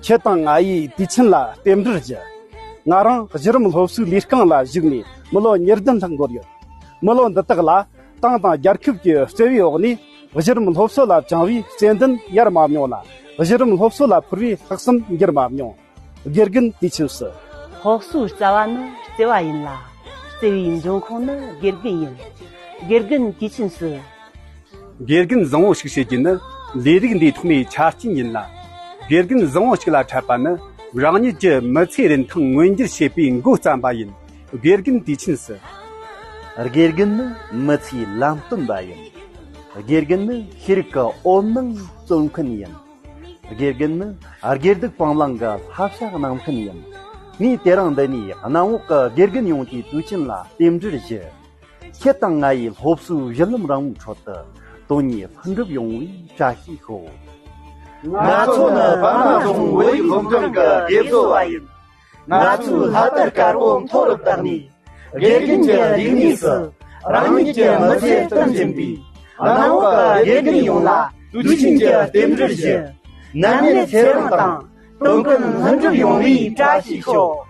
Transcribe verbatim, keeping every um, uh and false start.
ཁྱེད་དང་ང་ཡི་དུས་ཆེན་ལ་རྟེན་འབྲེལ་ཞུ། ང་རང་གཞི་རིམ་སློབ་གསོའི་ལས་རྐང་ལ་ཞུགས་ནས་མི་ལོ་ཉེར་བདུན་ལྷག་འགོར་ཡོད། མི་ལོ་འདི་དག་ལ་ཏང་དང་རྒྱལ་ཁབ་ཀྱི་བརྩེ་བའི་འོག་ནས་གཞི་རིམ་སློབ་གསོ་ལ་བཅངས་པའི་བརྩེ་འདུན་ཡལ་མ་མྱོང་ལ། གཞི་རིམ་སློབ་གསོ་ལ་ཕུལ་བའི་ལྷག་བསམ་འགྱུར་མ་མྱོང་། དགེ་རྒན་དུས་ཆེན་སུ། སློབ་གསོའི་རྩ་བ་ནི་བརྩེ་བ་ཡིན་ལ། བརྩེ་བའི་འབྱུང་ཁུངས་ནི་དགེ་རྒན་ཡིན། དགེ་རྒན་དུས་ཆེན་སུ། དགེ་རྒན་བཟང་བོ་ཞིག་བྱེད་རྒྱུ་ནི་ལས་རིགས་འདིའི་ཐོག་མའི་ཆ་རྐྱེན་ཡིན་ལ། དགེ་རྒན་བཟང་བོ་ཞིག་ལ་འཕྲད་པ་ནི་རང་ཉིད་ཀྱི་མི་ཚེའི་རིན་ཐང་མངོན་འགྱུར་བྱེད་པའི་འགོ་བརྩམས་པ་ཡིན། དགེ་རྒན་དུས་ཆེན་སུ། དགེ་རྒན་ནི་མི་ཚེའི་ལམ་སྟོན་པ་ཡིན། དགེ་རྒན་ནི་ཤེས་རིག་གི་འོད་སྣང་སྩོལ་མཁན་ཡིན། དགེ་རྒན་ནི་དགེ་སྡིག་སྤང་བླང་གི་བསླབ་བྱ་གནང་མཁན་ཡིན། ངས་དེ་རིང་འདི་ནས་གནམ་འོག་གི་དགེ་རྒན་ཡོངས་ཀྱི་དུས་ཆེན་ལ་རྟེན་འབྲེལ་ཞུ། ཁྱེད་དང་ང་ཡི་སློབ་གསོའི་གཞི་ལམ་རིང་མོའི་ཁྲོད་དུ་དོན་གཉིས་ལྷུན་གྲུབ་ཡོང་བའི་བཀྲ་ཤིས་ཤོག། ང་ཚོ་ནི་པདྨ་རྫོང་བོད་ཡིག་སློབ་འབྲིང་གི་དགེ་བཟོ་བ་ཡིན། ང་ཚོའི་ལྷ་དར་དཀར་པོ་མཐོ་རུ་བཏགས་ནས། དགེ་རྒན་གྱི་རིག་གནས་སུ་རང་ཉིད་ཀྱི་མི་ཚེ་སྟོན་བཞིན་པའི་གནམ་འོག་གི་དགེ་རྒན་ཡོངས་ལ་དུས་ཆེན་གྱི་རྟེན་འབྲེལ་ཞུ། ནད་མེད་ཚེ་རིང་དང་དོན་ཀུན་ལྷུན་གྲུབ་ཡོང་བའི་བཀྲ་ཤིས་ཤོག།